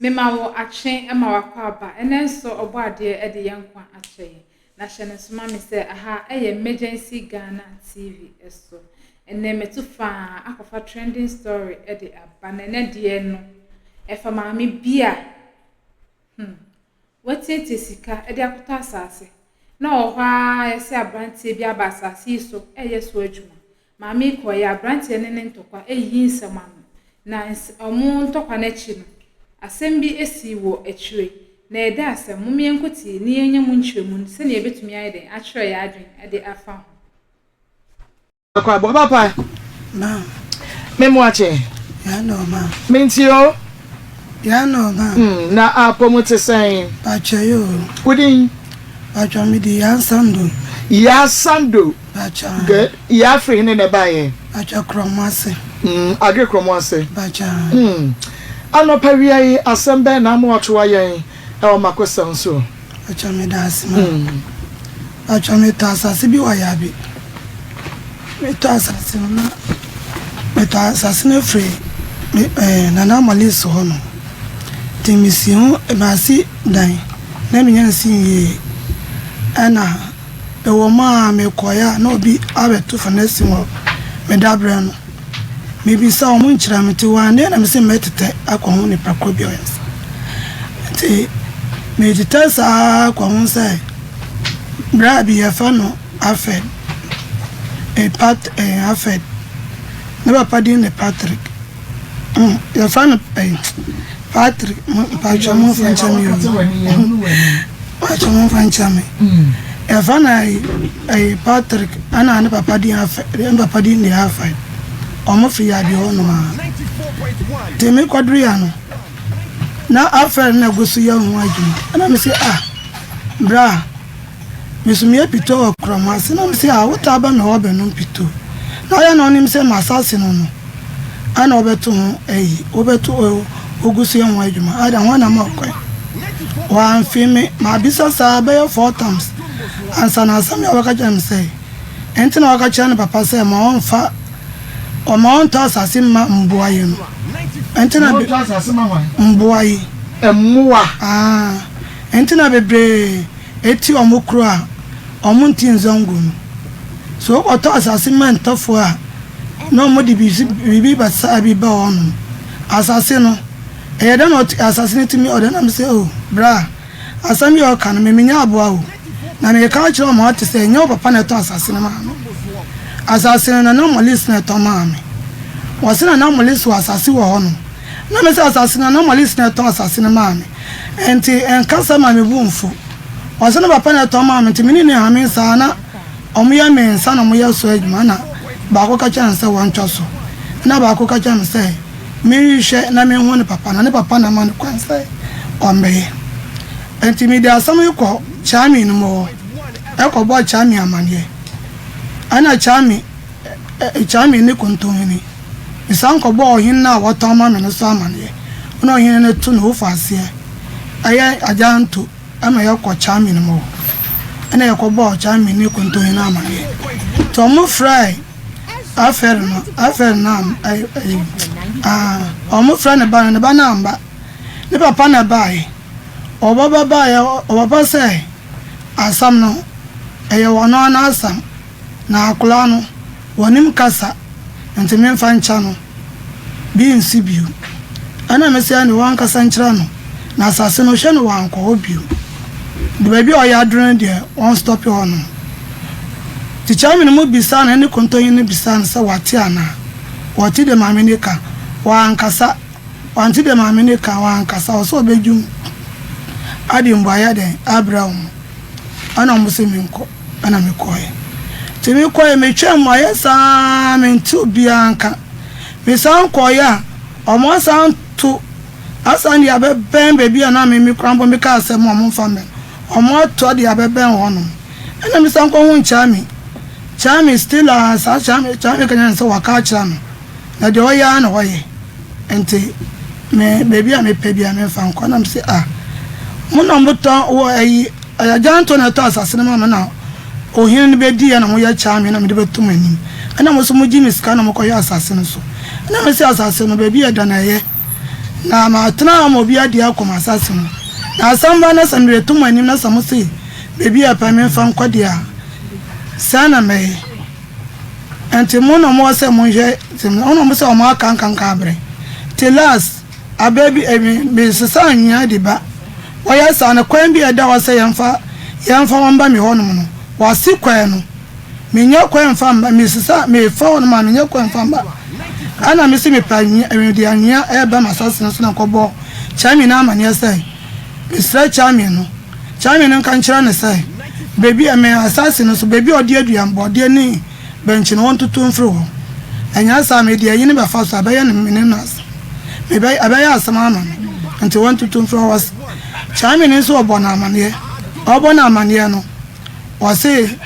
Mema wo akye ma w'akwaaba. Ɛnnɛ nso Ɔbɔadeɛ de yɛn nkwa akyɛ yɛn. Na hyɛ no nso ma me sɛ aha yɛ Emergency Ghana TV so. Ɛnnɛ matu faa akɔfa trending story de aba. Na ɛnnɛ deɛ no, ɛfa maame bi a hmm, watiatia sika de akɔtɔ asase. Na ɔwɔ hɔ ara yɛsɛ aberanteɛ bi aba asase yi so ɛreyɛ so adwuma. Maame yi kɔeɛ a, aberanteɛ no ne ntɔkwa reyiyi nsɛm ano. Na ns wɔn ntɔkwa no akyi no, asɛm bi sii wɔ akyire. Na ɛda asɛm, mom yɛnkɔtie na yɛnya mu nkyerɛmu sɛdeɛ yɛbɛtumi ayɛ dɛn akyerɛ yɛn adwene de afa ho. Akwaaba ɔba pa. Ma. Me mo akye. Ya na ɔma. Me nti o. Ya na ɔma. Mm, na apɔ mu te sɛn? Pakyɛ yo. Wo din? Pakyɛ me di Ya Sando. Ya Sando. Pakyɛ. Good. Ya firi hene na ɛbaeɛ? Pakyɛ Krɔmo ase. Mm, Agri Krɔmo ase. Pakyɛ. Mm. Anɔpa wia yi, asɛm bɛn na ama wato ayɛn ɛwɔ makosɛm so? Pakyɛ me da ase ma. Pakyɛ me tɔ asase bi wɔ Yabe. Me tɔ asase no na me tɔ asase no firi me ɛɛ Nana Malis hɔ nom. Nti me si ho masi dan na me nya nsi nwie. Ɛna ɛwɔ mu a me kɔɛ a na obi abɛto fanasi wɔ me dabrɛ no. Mebisa wɔn nkyerɛ me nti one day na mese mɛtetɛ akɔ ho nipa korɔ bi a ɔyɛ saa. Nti metetɛ saa kɔ ho sɛ bra bi yɛfrɛ no Alfred, eh, Pat, eh, Alfred. Ne papa din ne Patrick. Mm, yɛfrɛ no eh, Patrick, mpakyɛ mo mfa nkyɛ me o. Mpakyɛ mo mfa nkyɛ me. Yɛfrɛ no ɛyi Patrick ɛna ne papa din afɛ ne papa din de afɛ. Ɔmo fi yadeɛ hɔ nom a. Nti me kɔduru ya no na afɛ no na egu so yɛ ho adwuma. Ɛna me se ah bra. Me so meyɛ pito wɔ korɔmo ase na mese ah wotaa ba me hɔ bɛnom pito na ɔyɛ na ɔnim sɛ m'asase no no ana ɔbɛto ho ayi wobɛto ogu so yɛ ho adwuma ada ho na ma ɔkwan wamfe me mabisa saa bɛyɛ four times ansa na asɛm yɛ ɔbɛka kyerɛ me sɛ ɛnti na ɔka kyerɛ ne papa sɛ ma ɔmfa ɔma ɔntɔ asase mma mboa yi no ɛnti na mboa yi mmoa ah ɛnti na bebree Eti wɔn kuro a, wɔn nte nzɔngo no. So wokɔtɔ asase ma ntɔfoɔ a, na wɔn de biribi basaa bi ba hɔ nom. Asase no, ɛyɛ dɛn na asase no tumi ɔdɛ? Na mese, oh, bra, asɛm yi a ɔka no, me menyɛ aboa o. Na mereka akyerɛ wɔn ate sɛ, ɛnyɛ wo papa na ɛtɔ asase no maa me. Asase no, Nana Mollis na ɛtɔ maa me. Wɔse Nana Mollis wɔ asase wɔ hɔ nom. Na mese, asase no, Nana Mollis na ɛtɔ asase no maa me. Enti ɛnkasa ma me bo mfu. Ɔse ne papa na ɛtɔn maa me nti me ne no hame saa na ɔmo yɛ me nsa na ɔmo yɛ so adwuma ɛna baako ka kyerɛ no sɛ wɔntwa so ɛna baako ka kyerɛ me sɛ menhwɛ na menhu ne papa na ne papa na ama no kwan sɛ ɔmmɛyɛ. Enti mede asɛm yi kɔ Kyame no mu hɔ ɛkɔ bɔɔ Kyame amaneɛ ɛna Kyame Kyame ne Kontohene. Mesan kɔbɔɔ ɔhene no a watɔn ama me no so amanneɛ. Ɛnna ɔhene no to ne ho aseɛ, ɛyɛ agyanto ma yɛkɔ Charming mu hɔ. Ɛnna yɛkɔbɔɔ Charming ne Kontohene no amanneɛ. Nti wɔfrɛɛ Alfred no, Alfred no am, ɛy, ɛy, ah, wɔfrɛ ne ba no, ne ba no amba. Ne papa na ɛbaeɛ. Ɔba baeɛ, ɔpapa sɛ asɛm no, ɛyɛ ɔno ara n'asɛm. Na akwadaa no, wɔnim kasa, nti memfa nkyɛ no. Bi nsi bio. Ɛna mese ɛne wɔnkasa nkyerɛ no, na asase no hwɛ no wankɔ hɔ bio. De baabi a ɔyɛ aduru no deɛ wɔn stop hɔ nom. Nti chairman mu bisaa no ɛne kontonyi no bisaa no sɛ wate anaa? Wɔte deɛ maame no ka. Wankasa. Wante deɛ maame no ka, wankasa. Ɔsɛ ɔbɛdwum ade mbuayɛ dɛn abrɛ wɔn. Ɛna wɔn se menkɔ. Ɛna mekɔeɛ. Nti mekɔeɛ, metwaa mu ayɛ saa mente obiara nka. Mesan kɔeɛ a, wɔn asan to asan de abɛbɛn baabi a na me me koraa mpo mekaa sɛ mo a momfa mmɛn. Wɔn ato de abɛbɛn hɔnom. Ɛna mesan kɔhuu Kyame. Kyame still a saa Kyame Kyame ka kyerɛɛ me sɛ waka akyerɛ no. Na deɛ ɔyɛ ara na ɔyɛ. Nti me baabi a mepɛ biara memfa nkɔ. Ɛna mese ah mo na motɔn wɔ ayi ɛyɛ agyanto na ɛtɔ asase no ma me na ohene no bɛdiiɛ na moyɛ kyaa me na mede bɛto mo anim. Ɛna mo nso mogye me sika na mokɔhwɛ asase no so. Ɛna mese asase no baabi a ɛda no ɛyɛ. Na matena hɔ ama obi adi akɔ m'asase mu. Na asɛm ba na sɛ mereto mo anim na sɛ mose baabi a ɛpɛ memfa nkɔ deɛ a, sɛn na mɛyɛ? Nti mo na mowɔ sɛ monhwɛ sɛ mo na mo sɛ wɔn aka nkanka abrɛ. Nti last abɛ bi eh, mesesa anwea de ba. Wɔyɛ saa no kwan bi a ɛda hɔ sɛ yɛmfa yɛmfa wɔn ba me hɔnom no, wɔase kwan no. Menyɛ kwan mfa mma, mesesa mefa hɔnom a menyɛ kwan mfa mma. Ɛna mese mepɛ anwea, mede anwea ɛreba m'asase no so na nkɔbɔ Kyame no amaneɛ sɛ mesrɛ Kyame no. Kyame no nka nkyerɛ no sɛ, baabi a me asase no so, baabi a ɔde aduanbɔdeɛ ne bankye no, wɔntoto mfiri hɔ. Anyɛ saa a, mede ayi no bɛfa so a, ɛbɛyɛ no me ne no asɛm. Mebɛ, ɛbɛyɛ asɛm ama me. Nti wɔntoto mfiri hɔ. Kyame no nso ɔbɔ no amaneɛ. Ɔbɔ no amaneɛ no, ɔse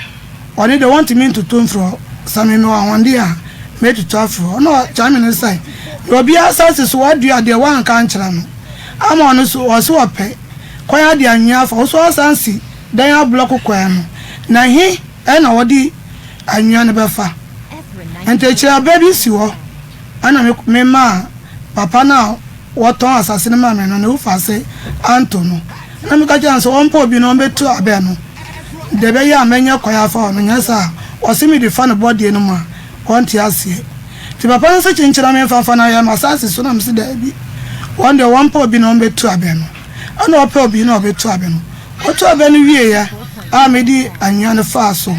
ɔno deɛ wɔntumi ntoto mfiri hɔ. Sɛ me mewɔ ahoɔden a, mɛtutu afiri hɔ. Ɛna Kyame no sɛ, na obiara asase so wadua deɛ woanka ankyerɛ no ama ɔno nso, ɔse ɔpɛ. Kwan ade anwea afa wo so asan si dan ablɔko kwan no, na he na wɔde anwea no bɛfa? Ntakyire abɛ bi si hɔ na me memaa papa no a wɔtɔn asase no maa me no ne wofase anto no, na meka kyerɛɛ no sɛ ɔmpɛ obi na ɔmbɛtu abɛ no, deɛ ɛbɛyɛ a mɛnya kwan afa hɔ no, nyɛ saa a ɔse mede fa no bɔdeɛ no mu a ɔnte aseɛ. Nti papa no se kyenkyena memfa mfa no ayɛ m'asase so na mese daabi, wɔn deɛ wɔmpɛ obi na ɔmbɛtu abɛ no. Ɛna ɔpɛ obi na ɔbɛtu abɛ no. Ɔtu abɛ no wieɛ a mede anwea no faa so.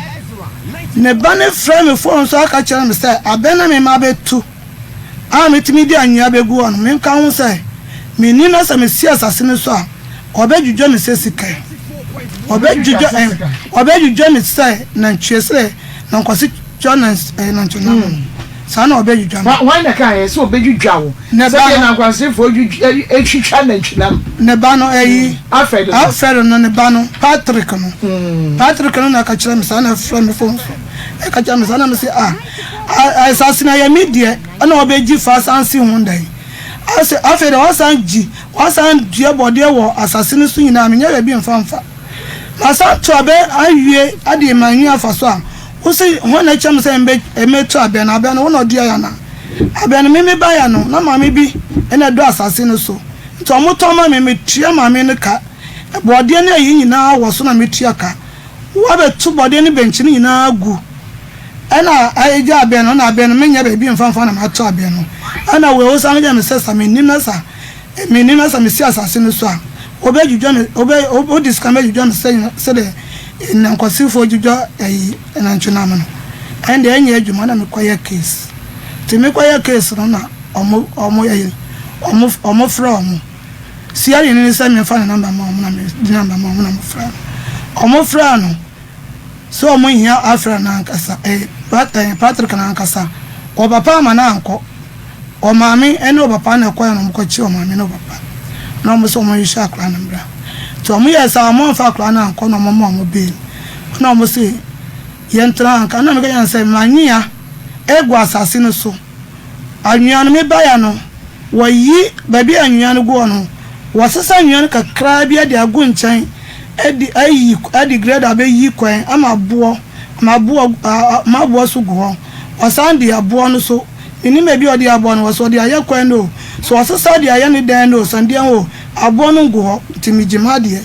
Ne ba no frɛ me fon so aka kyerɛ me sɛ abɛ na mema abɛtu a metumi de anwea bɛgu hɔ no, menka ho sɛ menni na sɛ mesi asase no so a ɔbɛdwudwa me sɛ sika. Ɔbɛdwudwa ɔbɛdwudwa me sɛ nantwie sɛ nankwasi twa nantwie nam no. Saa na ɔbɛdwidwa no. Hwan na ɛkaeɛ sɛ ɔbɛdwidwa wo sɛdeɛ nankwansefoɔ twitwa nantwinam? Ne ba no, ɛyi, Alfred no. Alfred no, ne ba no, Patrick no. Patrick no na ɛka kyerɛ me saa na ɛfrɛ me phone so. Ɛka kyerɛ me saa na me se, ah, asase no ɛyɛ me deɛ, ɛna ɔbɛgye fa asan si ho dan. Ase, afei deɛ wasan gyi, wasan dua bɔdeɛ wɔ asase no so nyinaa, menyɛ baabi mfa mfa. Masan to abɛ awie ade manwi afa so a, wo se hwan na ɛkyerɛ me sɛ mbe mɛtu abɛ no? Abɛ no wo na ɔdua yɛ anaa? Abɛ no me me baeɛ no na maame bi na ɛdɔ asase no so nti ɔmo tɔn ma me, metua maame no ka. Bɔɔdeɛ ne ayi nyinaa wɔ so na metua ka. Woabɛto bɔɔdeɛ ne bɛnkye no nyinaa agu ɛna agya abɛ no na abɛ no menyɛ baabi mfa mfa na mato abɛ no. Ɛna wei wo san yɛ me sɛ sa mennim na sa Menni na sɛ mesi asase no so a, wobɛdwidwa me, wobɛ, wode sika bɛdwidwa me sɛ, sɛdeɛ nnankwasifoɔ dwidwa ayi, nantwinam no. Ɛnde ɛnyɛ adwuma na mekɔyɛ case. Nti mekɔyɛ case no na ɔmo, ɔmo ayi, ɔmo, ɔmo frɛ ɔmo. Siani no sɛ memfa ne number ma ɔmo na mede number ma ɔmo na ɔmo frɛ no. Ɔmo frɛɛ no sɛ ɔmo hia Alfred no ankasa, eh, Pat, eh, Patrick no ankasa. Ɔpapa ama no ankɔ. Ɔmaame ne ɔpapa na ɛkɔɛ na wɔkɔkye ɔmaame ne ɔpapa na wɔn sɛ wɔnhwehwɛ akwadaa no mbra. Nti wɔn yɛɛ saa wɔn amfa akwadaa no ankɔ na wɔn ma wɔn bail na wɔn se yɛntena ha nka na meka kyerɛ no sɛ manwea egu asase no so anwea no mebaeɛ no wɔyi baabi a anwea no gu hɔ no wɔsesa anwea no kakraa bi de agu nkyɛn de ayi de grader abɛyi kwan ama aboɔ ama aboɔ ama aboɔ so gu hɔ wɔsan de aboɔ no so Mennim baabi a ɔde aboɔ no wɔ, sɛ ɔde ayɛ kwan no o, sɛ ɔsesa de ayɛ ne dan no o, sɛ ndeɛn o, aboɔ no ngu hɔ, nti megye m'adeɛ.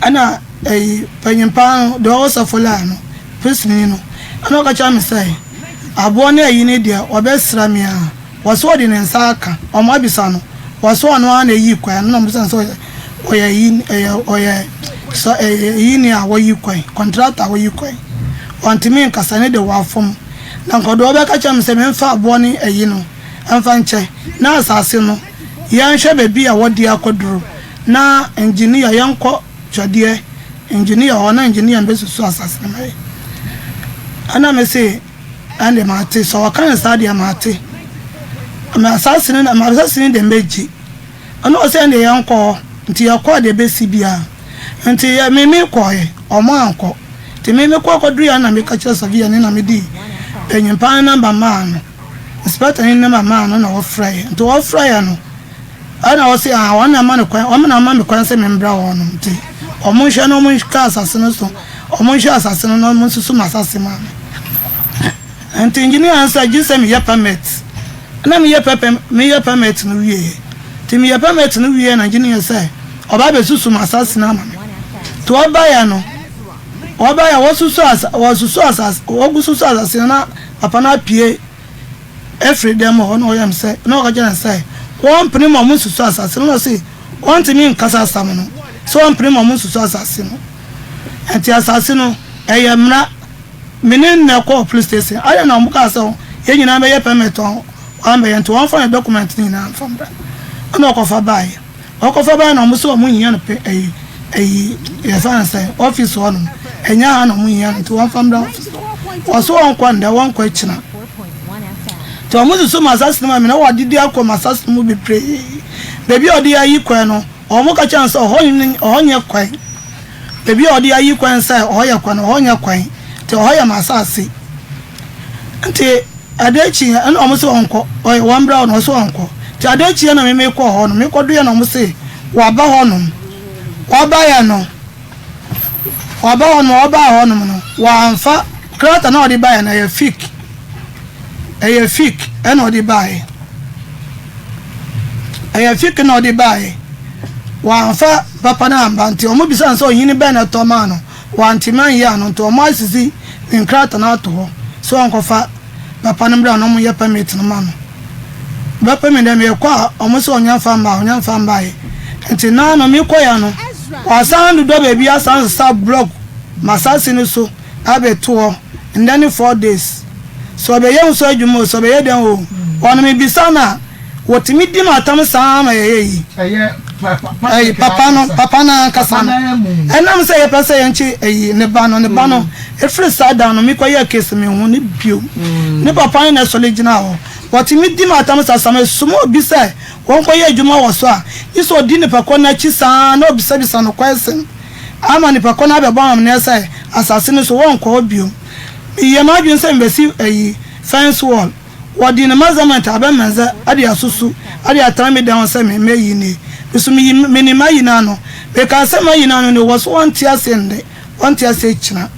Ɛna ɛyi, panyin paa no, deɛ ɔwɔ Safo line no, polisini no, ɛna ɔka kyerɛ me sɛ, aboɔ no ayi no deɛ, ɔbɛsra me a, wɔsɛ ɔde ne nsa aka, wɔn abisa no, wɔsɛ ɔno ara na ɛyi kwan no, na wɔbisa no sɛ ɔyɛ yi, ɛyɛ, ɔyɛ, sɛ ɛyɛ yi ni a wɔyi kwan, kɔntrata a wɔyi kwan. Ɔntumi nkasa, ne deɛ wafom. Na nka ɔde ɔbɛka kyerɛ me sɛ memfa aboɔ ne ayi no mfa nkyɛ, na asase no yɛnhwɛ baabi a wɔde akɔduru, na engineer yɛnkɔ twɛdeɛ engineer hɔ na engineer mbɛsusu asase no ma yɛn. Ɛna me se ɛnde mate, sɛ ɔka no saa deɛ mate, ma asase no ma asase no deɛ mɛgye. Ɛna ɔsɛ ɛnde yɛnkɔ hɔ, nti yɛkɔɔ deɛ ɛbɛsi biara. Nti yɛ me me kɔɔɛ, ɔmo ankɔ. Nti me me kɔ kɔduru yɛ na me ka kyerɛ sɔvia no na me di panyinpa no namba maa no, inspector no namba maa no na ɔfrɛ yɛ. Nti ɔfrɛ yɛ no ɛna ɔse ah wɔn na ama no kwan, wɔn na ama me kwan sɛ me mbra hɔ nom nti ɔmo nhwɛ na ɔmo nka asase no so, ɔmo nhwɛ asase no na ɔmo nsusu m'asase maa me. Nti engineer no sɛ gye sɛ me yɛ permit. Ɛna meyɛ pɛpɛ meyɛ permit no wieɛ. Nti meyɛ permit no wieɛ na engineer sɛ ɔba abɛsusu m'asase no ama me. Nti ɔbaeɛ no, ɔbaeɛ wɔsusu asa wɔsusu asase wɔgu susu asase no na papa no apue afiri dɛm hɔ na ɔyɛ me sɛ na ɔka kyerɛ no sɛ wɔmpene ma wɔnsusu asase no na ɔse wɔntumi nkasa asɛm no sɛ wɔmpene ma wɔnsusu asase no. Nti asase no ɛyɛ mmara. Me ne no na ɛkɔɔ police station. Adɛn na wɔkaa sɛ yɛn nyinaa bɛyɛ permit a wɔambɛyɛ nti wɔmfa ne document no nyinaa mfa mbra. Ɛna ɔkɔfa baeɛ. Ɔkɔfa baeɛ na wɔn sɛ wɔn hia no pe ɛyi ɛyi yɛfrɛ no sɛ office hɔ nom. Ɛnyɛ ha na wɔn hia no nti wɔmfa mbra office hɔ. Wɔse wɔnkɔ ndɛ wɔnkɔ akyina. Nti wɔn susu m'asase no ma me na wɔadidi akɔ m'asase no mu bebree. Baabi a wɔde ayi kwan no wɔn ka kyerɛ no sɛ ɔhɔ ɔhɔ nyɛ kwan. Baabi a ɔde ayi kwan sɛ ɔhɔ yɛ kwan, ɔhɔ nyɛ kwan, nti ɔhɔ yɛ m'asase. Nti ade kyeeɛ ɛna wɔn se ɔnkɔ, ɔyɛ wɔn bra hɔ no ɔse ɔnkɔ. Nti ade kyeeɛ na me mekɔɔ hɔ no, mekɔdoeɛ na wɔn se waba hɔ nom. Wabaeɛ no, waba hɔ nom, ɔbaa hɔ nom no, wamfa krataa na ɔde baeɛ no ɛyɛ fik, ɛyɛ fik ɛna ɔde baeɛ. Ɛyɛ fik na ɔde baeɛ. Wamfa papa no amba ntsi wɔbisaa no sɛ ɔhen bɛn na ɛtɔ maa no, ɔanntse annyɛ ano ntsi wɔasisi ne nkrataa no ato hɔ sɛ ɔnkɔfa papa no mbra na wɔnyɛ permit no ma no. Bɛpɛ me dɛ mekɔ a wɔse ɔnnya mfa mba a ɔnnya mfa mbae ntsi naano mekɔe ano ɔasan dodɔ beebi asan sesa block m'asaase no so abɛto hɔ ndɛ ne 4 days sɛ ɔbɛyɛ ho so edwuma o sɛ ɔbɛyɛ dɛn o ɔno mebisa no a Wɔtumi di m'atam saa ara ma yɛyɛ yi. Ɛyi papa no, papa no ankasa no. Ɛnam sɛ yɛpɛ sɛ yɛnkye ɛyi ne ba no, ne ba no, ɛfiri saa da no mekɔyɛɛ case menhu no bio. Ne papa no na ɛsɔre gyinaa hɔ. Wɔtumi di m'atam saa, sɛ mesoma obi sɛ wɔnkɔyɛ adwuma wɔ so a, gye sɛ ɔdi nipa korɔ no akyi saa ara na ɔbisabisa no question ama nipa korɔ no abɛbɔ amaneɛ sɛ asase no so wɔnkɔ hɔ bio. Meyɛɛ m'adwene sɛ mebɛsi ɛyi fence wall. Wɔde ne measurement abɛmɛnzɛ de asusu de atena me dan ho sɛ me mayi nie. Me so meyi menim ayi no ano. Mekaa sɛ mayi no ano nie wɔ so wɔnte aseɛ nnɛ wɔnte aseɛ kyina.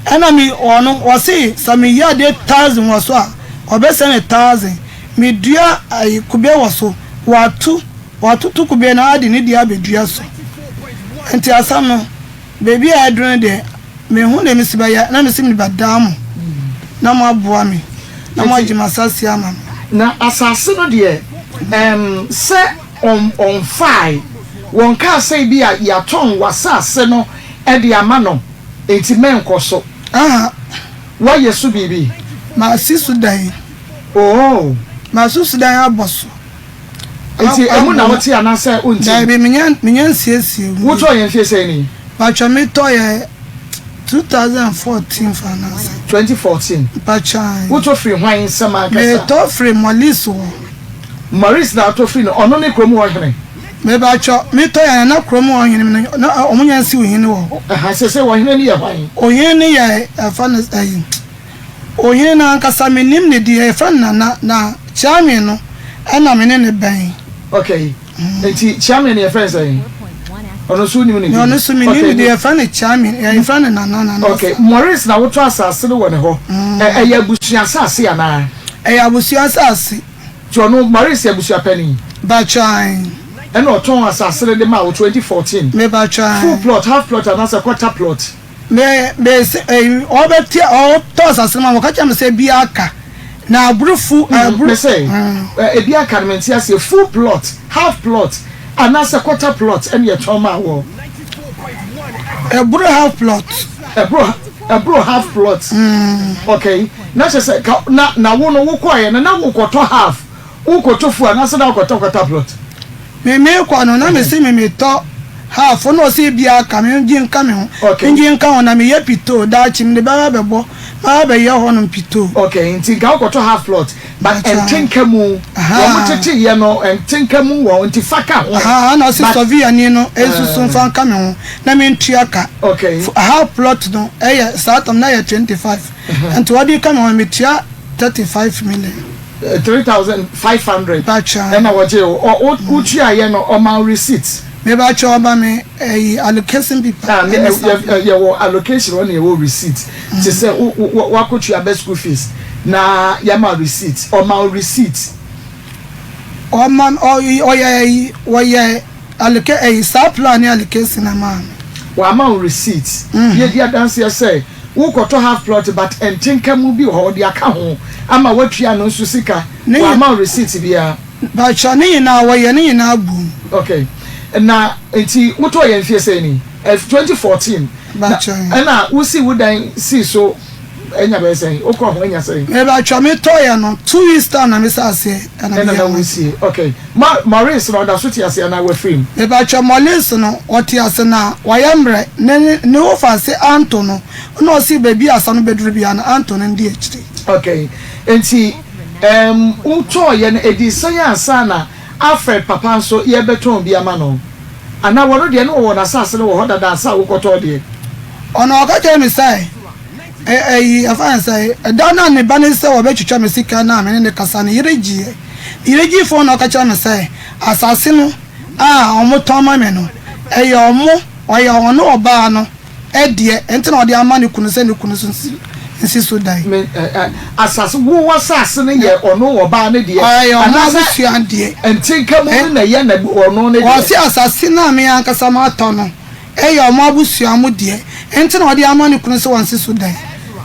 Ɛna me ɔno ɔse sɛ meyi adeɛ thousand wɔ so a ɔbɛsɛ ne thousand. Medua ayi kube wɔ so watu watoto kube no ade ne deɛ abɛdua so. Nti asɛm no. Baabi a aduru no deɛ, menhu deɛ mesi bɛyɛ, na mese mebɛdaa mo na moaboa me na moagye m'asase ama me. Na asase no deɛ, ɛɛm, sɛ ɔn, ɔnfaae. Wɔnkaa sɛ ebia yɛatɔn w'asase no de ama no, enti mɛnkɔ so. Aha. Woayɛ so biribi? Masi so dan. Oo. Masi so dan abɔ so. Nti emu na wote anaasɛ wonte mu? Daabi, menya menya nsiesie mu. Wotɔɔ yɛn mfie sɛn ni? Mpakyɛ metɔ yɛ 2014 fa anaasɛ. 2014. Mpakyɛ ae. Wotɔ firi hwan nsam ankasa? Metɔ firi Maurice hɔ. Maurice na atɔ firi no, ɔno ne kurom hɔ hene? Mepakyɛ metɔ yɛ na kurom hɔ hene no na wɔn nya nsi ohene wɔ hɔ. Aha, sese ɔhene no yɛ hwan? Ohene no yɛ ɛfa no ɛyi. Ohene no ankasa mennim ne din, yɛfrɛ no Nana, na Kyeame no na me ne no bɛn. Ok, nti Kyeame no yɛfrɛ no sɛn? Ɔno nso wonim ne din? Ɔno nso mennim ne din, yɛfrɛ no Kyeame, yɛfrɛ no Nana, Nana. Ok, Maurice na wotɔ asase no wɔ ne hɔ, ɛyɛ abusua asase anaa? Ɛyɛ abusua asase. Nti ɔno Maurice yɛ abusua panin? Mpakyɛ ae. Ɛna ɔtɔn asase no de maa wo 2014? Mepakyɛ ae. Full plot, half plot anaasɛ quarter plot? Me me se ɛyi ɔbɛte ɔtɔ asase no ma wɔka kyerɛ me sɛ ebi aka na aburufo aburu. Me se ebi aka no mente aseɛ full plot half plot anaasɛ quarter plot ɛna yɛtɔn maa wɔ. Ɛboro half plot. Ɛboro ɛboro half plot. Okay na kyerɛ sɛ ka na na wo no wokɔɛ no na wokɔtɔ half Wokɔtɔ fuel anaasɛ na wokɔtɔ quarter plot? Me mekɔ no na mese me metɔ half na ɔse ebia aka me ngye nka me ho Okay. ngye nka ho na meyɛ pitoo daakye mede bɛba bɛbɔ maba bɛyɛ hɔ nom pitoo. Okay nti nka wokɔtɔ half plot but Mpakyɛ ntenka mu ahaa. wɔn tete yɛ no ntenka mu wɔ nti fa ka ho Ahaa na ɔse but sɔviyani no nsusu nfa nka me ho na mentua ka. Okay. Half plot no ɛyɛ saa tam no ɛyɛ 25 nti ɔde ka me ho no metua 35 million. 3500 ɛna wɔgye wo wotuaeɛ no ɔma wo receipt. Mebakyɛ ɔma me ɛyi allocation paper. Ah, ne yɛwɔ allocation hɔ na yɛwɔ receipt te sɛ wakɔtua bɛ school fees na yɛama receipt ɔma wo receipt. Ɔma ɔyɛ ayi wɔyɛ alike ayi saa plan ne allocation na maa me. Wama wo receipt de adi adanseɛ sɛ wokɔtɔ half plot but ntenka mu bi wɔ hɔ ɔde aka ho ama woatua no nso sika. Wama wo receipt biara? Mpakyɛw ne nyinaa wɔyɛ ne nyinaa bom. Ok na nti wotɔɔ yɛ mfie sɛn ni? 2014 na ɛna wosii wo dan sii so Anya bɛyɛ sɛn? Wokɔ ho anya sɛn? Mebatwa me tɔ yɛ no 2 weeks time na me sa aseɛ ɛna me yɛ ho. Wusie okay. Ma Maurice no ɔda so te ase anaa wafiri mu? Mebatwa Maurice no ɔte ase na wayɛ mmerɛ ne ne wo fa se Anto no na ɔse baabi a asa no bɛduru biara no Anto no ndi akyire. Okay nti ɛɛm wotɔɔ yɛ no ɛdii sɛn ansa na Alfred papa nso yɛrebɛtɔn bi ama no? Anaa wɔno deɛ na wɔwɔ n'asase no wɔ hɔ dada ansa wokɔtɔɔ deɛ? Ɔno ɔka kyerɛɛ me sɛ. Ɛ, ɛyi, yɛfa no sɛ, ɛda no a ne ba no sɛ wɔbɛtwitwa me sika no a me ne no kasa no, yere gyeeɛ. Ne yere gyee fon na ɔka kyerɛɛ me sɛ, asase no a wɔtɔn ma me no, ɛyɛ wɔn, ɔyɛ ɔne ɔbaa no deɛ, ɛnti na ɔde ama ne kunu sɛ ne kunu nso nsi, nsi so dan. Me, ɛ, ɛ, asase, wo w'asase no yɛ ɔno ɔbaa no deɛ, Ɛyɛ wɔn anaasɛ abusua deɛ. ntenka mu no na ɛyɛ na ɔno ne deɛ? Ɔse asase no a me ankasa matɔ no, Ɛyɛ wɔn abusua mu deɛ, enti na ɔde ama ne kunu sɛ wɔnsi so dan.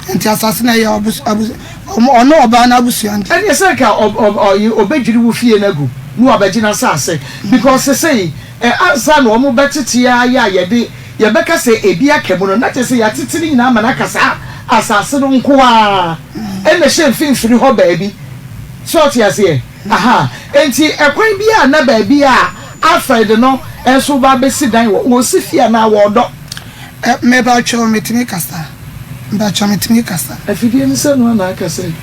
Enti asase no, ɛyɛ abus, abus, wɔn, ɔne ɔbaa no abusua deɛ. Ɛneɛ sɛ nka ɔ, ɔ, ɔyi, ɔbɛdwiri wo fie no agu na wabɛgye n'asase because sesei ɛ, ansa na wɔn bɛtete ara yɛ a yɛde, yɛbɛka sɛ ebi aka mu no, na kyerɛ sɛ yɛatete ne nyinaa ama no aka saa asase no nko ara ɛna ɛhyɛ mfimfini hɔ baabi. So ɔte aseɛ? Aha. Enti ɛkwan biara nna baabi a Alfred no nso reba abɛsi dan wɔ, wɔresi fie anaa wɔredɔ? Ɛ, mepakyɛw, metumi kasa? Mepakyɛw, metumi kasa? Afidie no sɛ noa na akasa yi.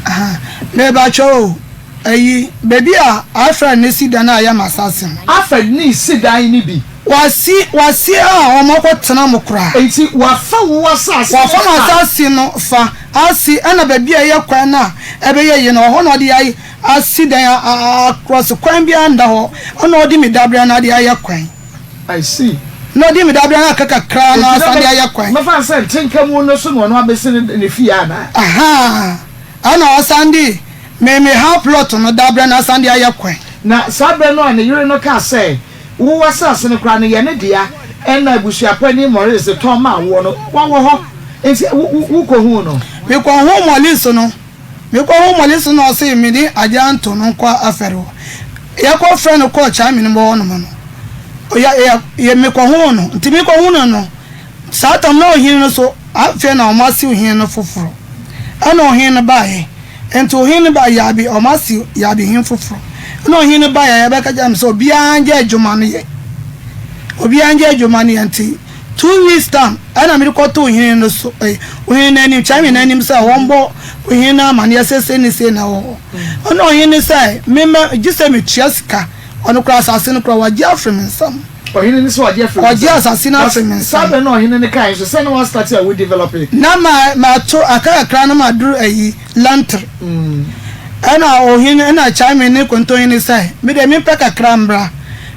Aha, mepakyɛw o, ayi, baabi a Alfred no si dan a ɛyɛ m'asase no. Alfred no resi dan no bi. Wasi, wasi a wɔakɔtena mu koraa. Enti wafa wo asase no Wafa fa. m'asase no fa, asi, ɛna baabi a ɛyɛ kwan no a ɛbɛyɛ yie no, ɛhɔ na ɔde ayɛ. Asi dan a akrɔse kwan biara nda hɔ na ɔde me dabere no ade ayɛ kwan. I see. Na ɔde me dabere no aka kakra na asan de ayɛ kwan. Mɛfa no sɛ ntenka mu no so na ɔno abɛsi ne fie anaa? Ahaa, ɛna ɔsan de me me half plot no dabere no asan de ayɛ kwan. Na saa berɛ no a ne yere no kaa sɛ, Wo asase no koraa no yɛ ne dea, ɛna abusuapanin Maurice tɔn maa woɔ no, wawɔ hɔ, nti wo wokɔhuu no? Mekɔhuu Maurice no. Mekɔ hɔ mɔle so na ɔse me ne Agyanto no nkɔ afɛre hɔ. Yɛkɔ frɛ no kɔɔ Kyame no hɔ nom no, yɛ yɛ yɛ mekɔ hoo no. Nti mekɔ hu no no, saa tam na ɔhene no so afei na ɔmo ase ɔhene no foforɔ. Ɛna ɔhene no baeɛ. Nti ɔhene no baeɛ Yabi, ɔmo ase Yabi hene foforɔ. Ɛna ɔhene no baeɛ yɛbɛka kyerɛ me sɛ obiara ngyae adwuma no yɛ. Obiara ngyae adwuma no yɛ nti 2 weeks time ɛna mede kɔtoo ohene no so eh, ohene no anim, kyerɛ no anim sɛ wɔmbɔ ohene no amaneɛ sɛ sei ne sei na ɛwɔ hɔ. Ɛna ohene no sɛ memmɛ, gye sɛ metua sika, ɔno koraa asase no koraa wagye afiri me nsam. Ɔhene no sɛ wagye afiri wo Ɔgye nsam. asase no Na afiri me saa nsam. berɛ no a ɔhene no kaeɛ nso, sɛ na woastarte a wo develop. Na ma mato aka kakra na maduru ayi, Lantre. Ɛna ohene, ɛna Kyame ne Kontohene sɛ, me deɛ mempɛ kakra mbra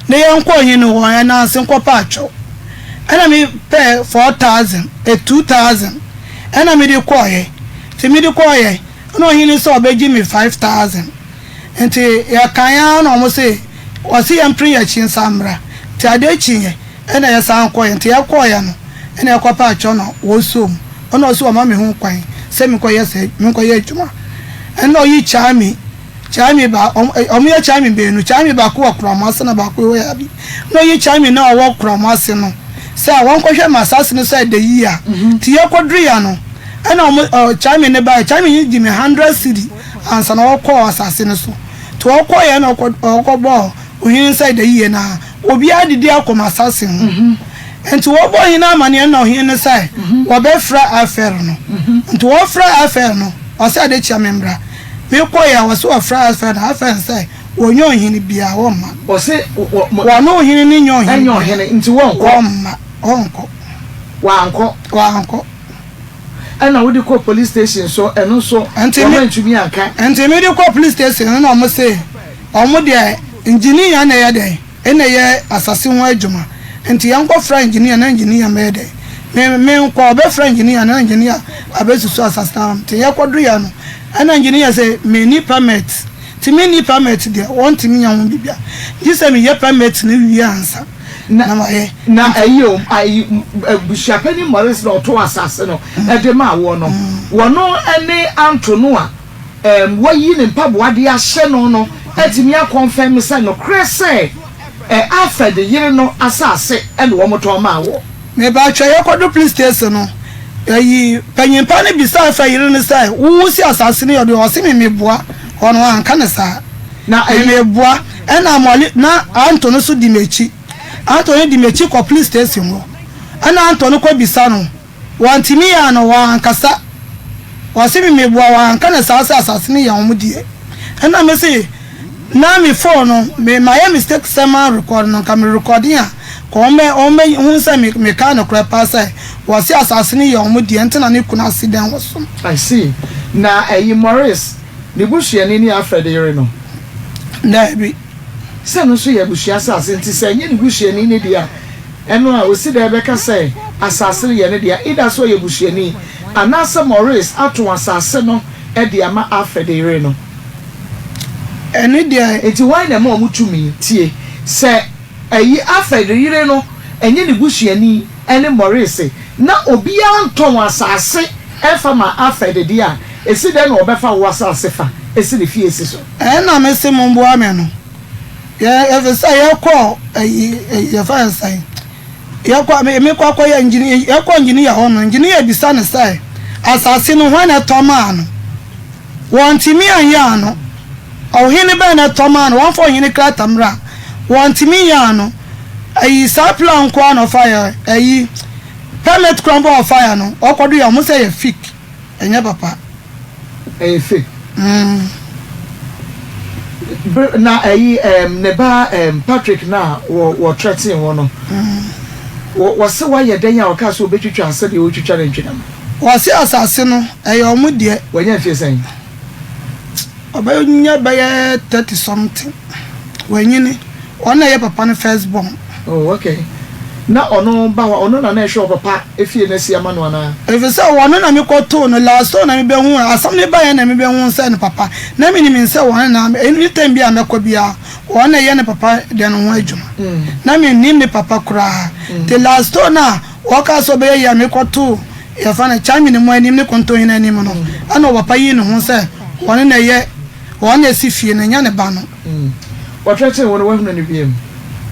na yɛnkɔ ohene hɔ ɛnanse nkɔpɛ atwɔ. Ɛna me pɛɛ 4,000, eh, 2,000 ɛna mede kɔɔeɛ. Nti mede kɔɔeɛ, ɛna ɔhene sɛ ɔbɛgye me 5,000. Nti yɛkaeɛ ara na wɔn se, wɔse yɛmpere yɛn akyi nsan mmra. Nti adeɛ kyeeɛ ɛna yɛsan kɔeɛ. Nti yɛkɔeɛ no, ɛna yɛkɔpɛ atwɔ na wɔsɔɔ mu. Ɛna ɔse ɔma me ho kwan sɛ menkɔyɛ sɛ menkɔyɛ adwuma. Ɛna ɔyi Kyame, Kyame ba, ɔmo yɛ Kyame mmienu, Kyame baako wɔ Koramo ase na baako wɔ Yabi. Ɛna ɔyi Kyame no a ɔwɔ Koramo ase no sɛ wɔnkɔhwɛ ma asaase no sɛ ɛda yie a. Nti yɛkɔduruiɛ no, ɛna ɔmo ɔ Kyame no baeɛ, Kyame no gye me 100 cedi ansa na ɔkɔɔ asaase no so. Nti ɔkɔeɛ na ɔkɔ ɔkɔbɔɔ ohene sɛ ɛda yie na obiara didi akɔ m'asaase ho. Nti wɔbɔɔ ɔhene amaneɛ na ɔhene no sɛ wɔbɛfrɛ Afɛr no. Nti wɔfrɛ Afɛr no, ɔsɛ ade kyea me mbra. Mekɔeɛ a, wɔse wɔfrɛ Afɛr no, Afɛr no sɛ wɔnyɛ ɔhene biara, wɔmma. Wɔse wɔ, mo. Wɔne ɔhene no nyɛ ɔhene Ɛnyɛ biara. ɔhene, nti wɔnkɔ. Wɔmma, wɔnkɔ. Wɔankɔ. Wɔankɔ. Ɛna wode kɔɔ police station so, ɛno nso Nti me, wɔantumi anka. nti mede kɔɔ police station no na wɔse wɔn deɛ engineer na ɛyɛ dɛn? Nna yɛ asase ho adwuma ntsi yɛnkɔfrɛ engineer na engineer mbɛyɛ dɛn? Me menkɔ ɔbɛfrɛ engineer na engineer abesusu asase no ama me. Ntsi yɛkɔdoeɛ no nna engineer se menni permit. Nti menni permit deɛ wɔntumi nyɛ ho biribiara gye sɛ meyɛ permit no wie ansa na mayɛ. Na ɛyi o, ayi, abusuapanin Maurice na ɔtoo asase no de maa woɔ no, wɔno ne Anto no a ɛɛm wayi ne mpaboa de ahyɛ no no atumi akɔnfɛme sɛ nokorɛ sɛ ɛ Alfred yere no asase na wɔtɔn maa woɔ. Mepakyɛ yɛkɔdo police station no ɛyi panyin pa no bisaa fɛ yere no sɛ wo wo si asase no yɛ ɔde ɔse me meboa ɔno anka no saa Na me ɛyi. meboa ɛna mɔle na Anto no so di m'akyi Anto no di m'akyi kɔ police station hɔ ɛna Anto no kɔ bisa no Wɔntumi yɛ ano, wɔankasa. Wɔse me meboa, wɔanka no saa sɛ asase no yɛ wɔn deɛ. Ɛna me se na me phone no, me mayɛ mistake sɛ ma record no, nka me recording a, nka wɔn bɛ wɔn bɛ hu sɛ me meka nokorɛ paa sɛ wɔse asase no yɛ wɔn deɛ nti na ne kunu ase dɛn wɔ so no. I see. Na ɛyi Maurice, ne busuani ne Alfred yere no? Daabi. Sɛ ɛno nso yɛ abusua asase nti sɛ ɛnyɛ ne busuani no dea a, ɛno a osi dɛn bɛka sɛ asase no yɛ ne dea? Either sɛ ɔyɛ busuani anaasɛ Maurice atɔn asase no de ama Alfred yere no. Ɛno deɛ. Nti hwan na ɛma wɔn tumi? Tie, sɛ ɛyi Alfred yere no ɛnyɛ ne busuani ne Maurice na obiara ntɔn asase mfa ma Alfred deɛ a, esi dɛn na ɔbɛfa wo asase fa esi ne fie si so? Ɛna me se momboa me no, yɛ efisɛ yɛkɔɔ ayi yɛfrɛ no sɛn, yɛkɔ me mekɔ akɔyɛ engineer yɛkɔ engineer hɔ no, engineer bisa no sɛ asase no hwan na ɛtɔ maa no, wɔntumi anyɛ ano, ɔhene bɛn na ɛtɔ maa no, wɔmfa ɔhene krataa mmra, wɔntumi nyɛ ano, ayi saa plan nko ara na ɔfa yɛ ayi permit koraa mpo a ɔfa yɛ no, ɔkɔdo yɛ wɔn sɛ ɛyɛ fake, ɛnyɛ papa. Ɛyɛ fake. Ber na ayi ɛɛm ne ba ɛɛm Patrick no a wɔ wɔ threaten wo no, wɔ wɔse wayɛ dɛn a ɔkaa sɛ obetwitwa sɛdeɛ wotwitwa nantwi nam? Wɔse asase no ɛyɛ ɔmo deɛ. Wanya mfie sɛn? Ɔbɛnya bɛyɛ 30 something. Wanyini. Ɔno na ɛyɛ papa no first born. Oh okay. Na ɔno ba hɔ a, ɔno na na ɛhwɛ ɔpapa efie no asi ama no anaa? Efisɛ ɔno na me kɔ too no last so na me bɛ hu asɛm no baeɛ na me bɛ hu sɛ ne papa na me nim sɛ ɔno na any time bi a mɛkɔ biara ɔno na ɛyɛ ne papa deɛ no ho adwuma na me nim ne papa koraa te last so na ɔka sɛ ɔbɛyɛ yie a me kɔ too yɛfa no Chamini mu anim ne Kontohene anim no ɛna ɔpapa yii ne ho sɛ ɔno na ɛyɛ ɔno na ɛsi fie no ɛnyɛ ne ba no. Wɔtrɛtrɛɛ wo no, woahunu no bio?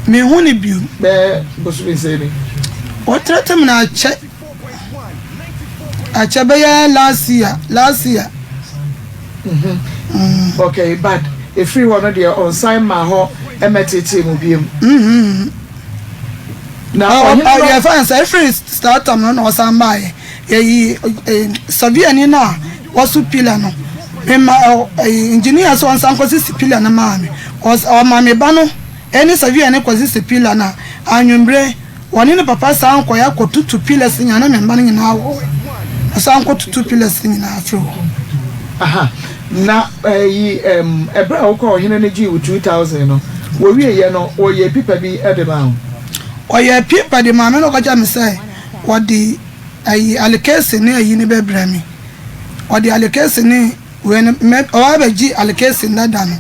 Menhu no bio. Bɛyɛ bosome sɛn ni? Wɔtrɛtrɛ me no akyɛ, akyɛ bɛyɛ last year, last year. Mm. Okay, but ɛfiri hɔ no deɛ ɔnsan mmaa hɔ mmɛtetee mu bio. Mm-hmm. Na ɔhene no. Yɛfa no sɛ ɛfiri saa tam no na ɔsan baeɛ. Yɛyi sɔviani no a wɔso pillar no. Mema engineer sɛ ɔnsan nkɔsisi pillar no maa me. Ɔma me ba no ne sɔviani kɔsisi pillar no a, anwummere wɔne ne papa san kɔeɛ akɔtutu pillars no nyinaa na me mma no nyinaa wɔ hɔ. Ɔsan kɔtutu pillars no nyinaa firi hɔ. Aha, na ɛyi ɛm ɛberɛ a wokɔɔ ɔhene no gyee wo 2000 no, wɔwieɛ no wɔyɛɛ pipa bi de maa wo? Ɔyɛɛ pipa de maa me na ɔka kyerɛɛ me sɛ wɔde ayi alikesi ne ayi no bɛbrɛ me. Ɔde alikesi ne wei no mɛ ɔba abɛgye alikesi dada no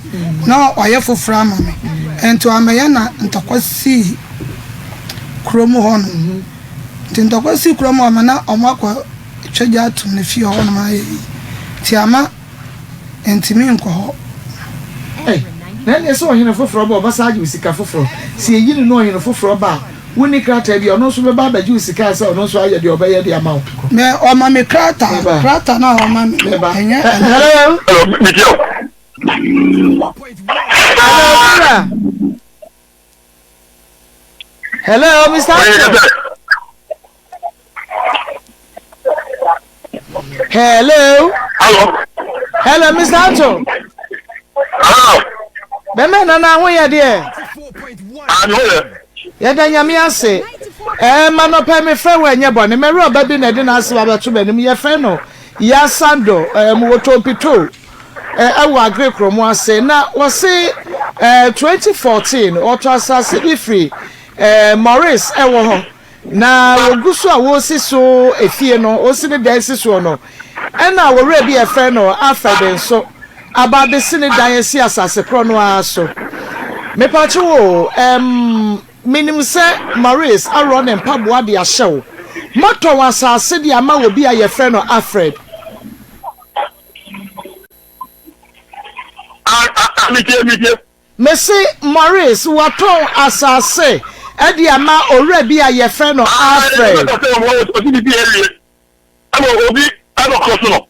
na wayɛ foforɔ ama me. Nti wammɛyɛ na ntɔkwa sii kurom hɔ no. Nti ntɔkwa sii kurom hɔ ma na wɔn akɔ twa gya atom ne fie hɔ nom ayɛ yi. Nti ama ntumi nkɔ hɔ. Ei, na ɛnneɛ sɛ ɔhene foforɔ ba a, ɔbɛsan agye wo sika foforɔ. Sɛ yɛyi no na ɔhene foforɔ ba a, wonni krataa bi a, ɔno nso bɛba abɛgye wo sika sɛ ɔno nso ayɛ deɛ ɔbɛyɛ de ama wo. Me, ɔma me krataa, Meba. krataa no a ɔma me no, Meba. ɛnyɛ Ɛ, ɛno. hello? Hello, metie o. Hello, Mira. Hello, Mr. Anto. Hello. Hello. Hello, Mr. Anto. Hello. Bɛmɛ nana ho yɛ deɛ. Ano yɛ. Yɛda nyame ase. Ɛɛ ma nɔpɛ me frɛ wɔ ɛnyɛ bɔne. Mɛwerɛ ɔba bi na ɛde n'asɛm abɛto m'anim. Yɛfrɛ no Yasando ɛɛ mu wɔ Tompito. Ɛwɔ Aggrey kurom ase na wɔse 2014 wɔtɔ asase bi firi Maurice ɛwɔ hɔ na wɔgu so a wɔresi so efie no wɔsi ne dan si soɔ no ɛna wɔwura bi a yɛfrɛ no Alfred nso aba abɛsi ne dan asi asase korɔ no ara so. Mepakyew o, ɛɛm, menim sɛ Maurice aworɔ ne mpaboa de ahyɛ wo. Moatɔn asase de ama obi a yɛfrɛ no Alfred. Ah, ah, ah, metie, metie. Mese Maurice watɔn asase de ama owura bi a yɛfrɛ no Alfred. Ɔsi bibi awie ɛna obi ɛna ɔkɔ so no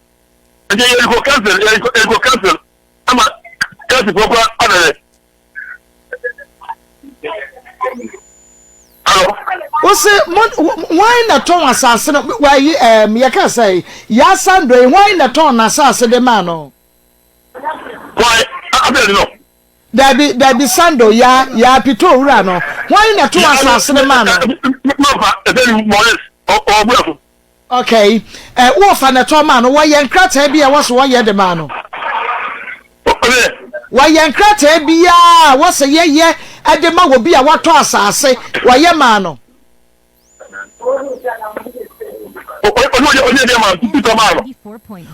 nti yɛrekɔ council yɛrekɔ council ama council fo kora abɛyɛ. Alo. Wose mo hwan na tɔn asase no wayi ɛɛm yɛka sɛ yasando yi hwan na tɔn n'asase de maa no. Why? Abel no. Dabi, dabi, Sando, ya, ya pito owura no. Hwan na ɛtoo asase no maa no? Mamfa, ɛsɛ ni Maurice, ɔwɔ so. Okay, ɛ, wɔfa na ɛtɔ maa no, wɔyɛ nkrataa bi a ɛwɔ so wɔyɛ de maa no. Wɔyɛ nkrataa biara a wɔsɛ yɛyɛ de ma obi a watɔ asase, wɔyɛ maa no.